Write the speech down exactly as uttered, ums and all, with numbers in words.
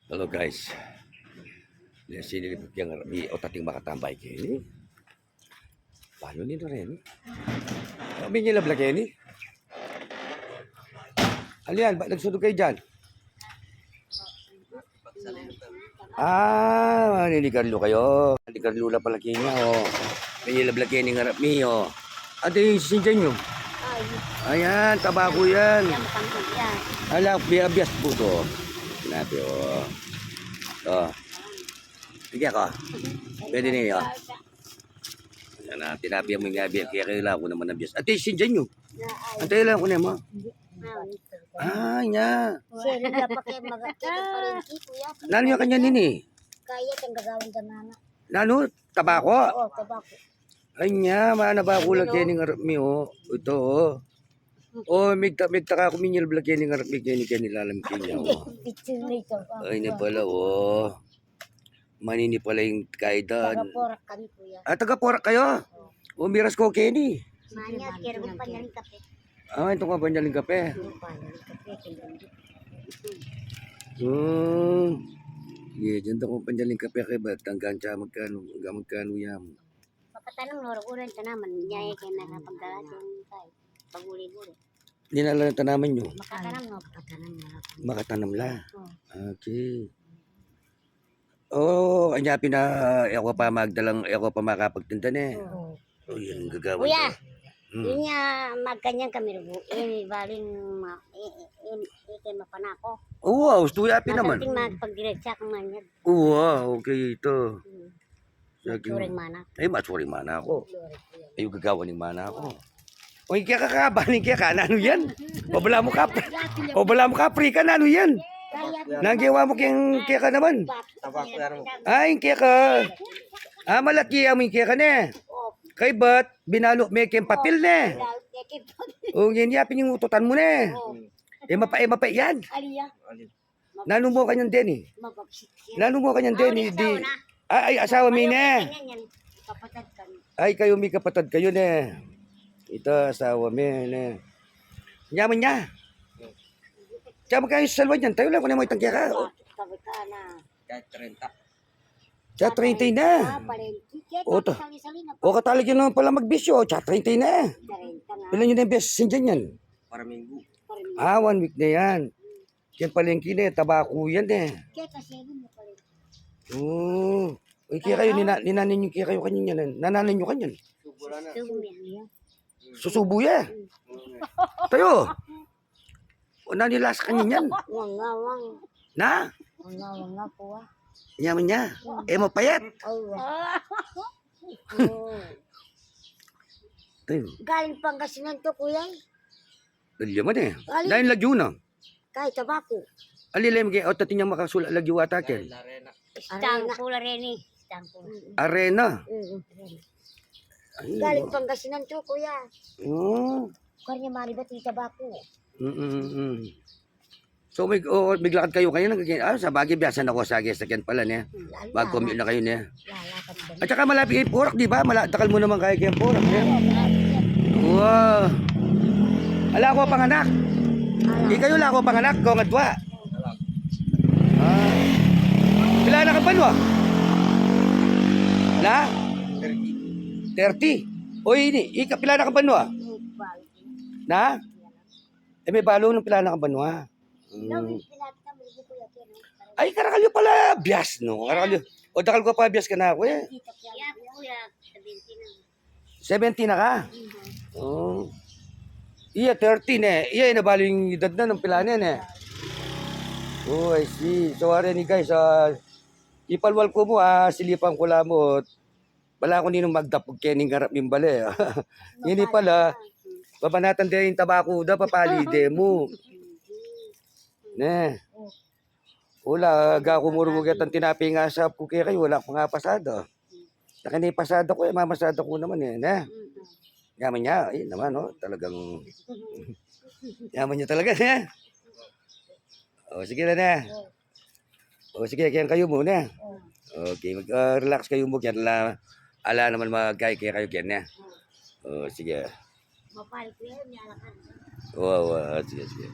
Hello guys. Yan, sinilip yang mi o tating makatambay keni. Paano ni Rene? Kami nila bla keni. Alian, ba't nagsundo kayo dyan? Ah, ni Carlo kayo. Ni Carlo la pala kenya, oh. May nila bla keni ngarap mi, oh. Ate, yung sinjan nyo? Ayan, tabako yan. Yan, matangkod yan. Ala, biya-, bias po to. Sinabi, oh. Oh. Sige ako. Pwede na yun. Yan na, tinapi mo nga biya, kaya kayo lang ako naman ang bias. Ate, sinjan nyo? Antay lang ako na mo. Ah, nya. Sir, hindi pa kayo mag-, kayo pa rin, kuya. Nanu yung kanya nini? Kaya itong gagawin ka, mama. Nanu? Tabako? Oo, tabako. Ay, nya, mana ba ako lagi ni ngarap mi, oh. Ito, oh. Oh, migta-, migtaka ako minyil bla keni ngarap mi keni, keni lalam keni, oh. Picture na ito. Ay, ni pala, oh. Manini pala yung kaidan. Taga Porac kami, kuya. Ah, taga Porac kayo? O, miras ko keni. Manya, kaya rin panyaling kape. Ah, ito ka panyaling kape. Panyaling kape, kaya rin. Hmm. Iya, dyan ako panyaling kape kay ba? Tanggan siya magkano, hanggang magkano yan. Makatanam, no, uran tanaman. Niya, eh, kaya nakapagdala din tayo. Paguli-guli. Dinala ng tanaman nyo? Makatanam, no? Makatanam, no? Makatanam la. Oo. Okay. Oo, anya pina, e ko pa magdalang, e ko pa makapagtinda ne. Oo. O, yan, gagawan Kuya, ko. Hmm. Yun nga, magkanyan kami rugo. Eh, may baling ma-, eh, eh, eh, eh, kay mapanako. Oo, gusto ya pin naman. Masanting magpagdiretsa kung manyag. Oo, okay ito. Hmm. Lagi Matsuring manak. Ay, matsuring manak ko. Matsuring, kuya. Ay, gagawan ning manak ko. O, yung kaya kakaba, yung kaya ka, nanu yan? O, bala mo kap-, o, bala mo kapri ka, nanu yan? Kaya Nang gawa mo keng kaya ka naman. Tabako yan mo. Ay, yung kaya ka. Ah, malaki mo yung kaya ka, ne? Kay ba't binalo me keng papel, ne? O, yun, yapin yung ututan mo, ne? O. E, mapa-, e, mapa yan. Aliya. Nanu mo kanyan deni? Mabagsit siya. Nanu mo kanyan deni? Di, ah, ay, asawa mi ne. Kanyan yan. Kapatad kami. Ay, kayo mi kapatad kayo ne. Ito, asawa mi ne. Nyaman nya. Nyaman kayo sa salwa niyan. Tayo lang kung ano mo itang kaya ka. O. Tabi ka na. Kahit trenta. Siya treinta na. Ah, palengke. Kaya O, ta-, sali-sali na o, pa. Katalig yun naman pala magbisyo. Siya treinta na. Treinta na. Ilan yun ang beses sindihan yan? Paraminggu. Paraminggu. Ah, one week na yan. Yan palengke na eh. Tabako yan eh. Kaya kasi yun yung palengke. Oo. Uy, kaya kayo, Talaga? nina-, ninanin nyo kaya kayo kanina yan. Nananin nyo kanyan. Subo na na. Subo yan. Susubo ya. Mm. Tayo. O, nanilas kanyan yan. Wang, wang, wang. Na? Wang, wang, wang, kuya. Nyaman nya. Mm. E, mapayat. Ay, wa. Oo. Tayo. Galing Pangasinan to, kuya, eh. Galing man eh. Galing. Dahil Laguna. Kay tabako. Alilem ke, o, tating yang makasula lagi wata ken. Arena. Stangkula reni. Stangkula. Mm. Arena. Mm. Ay, Galing wa- Pangasinan to, kuya. Oo. Kanya malibat yung tabako. Mm, mm, mm. So, may, o, miglakad kayo kanyan, ah, sa bagay, biasa na ko sa sakyan pala, ne? Mm, ala, Bago ala. Commute na kayo, ne? Lalakad kami. At saka malapit kay Porac, di ba? Mala-, dakal mo naman kaya kay Porac, ne? Oo, malapit yan. Wow. Ala ko panganak. Ala. Ikayo la ko panganak, ko nga dua. Ah. Pila na kang banua? Na? Thirty. O, ini, ika, pila na kang banua? Na? E, may balo nung pila na kang banua. Hmm. Ay, karakal yu pala bias, no? Karakal yu. O, dakal ko pa bias kanaku, e. Iya, kuya, seventy na. Seventy na ka? Mhm. O. Iya, thirty ne. Iya, e na balu ing edad na nung pila ne, ne? O, I see. So, are ni guys, ah, ipalwal ku mu, ah, silipan ku la mu. Bala ku ninung magdapug keni ngarap ming bale. Ini pala, babanatan de ing tabaku da, papali de mu. Ne. Ula, gaku murugug yatang tinapi ing asap ku kekayu, ula ku pang apasada. Akin ipasada ku, e, mamasada ku naman, e, ne. Nyaman nya, e, naman, o, talagang, nyaman nya talaga, ne. O, sige na, ne. O, sige, keng kayu mu, ne. Okay, mag, ah, relax kayu mu, keng ala, ala naman magkai keng kayu, keng, ne. O, sige. Mapal ku yan, yalakan. O, o, sige, sige.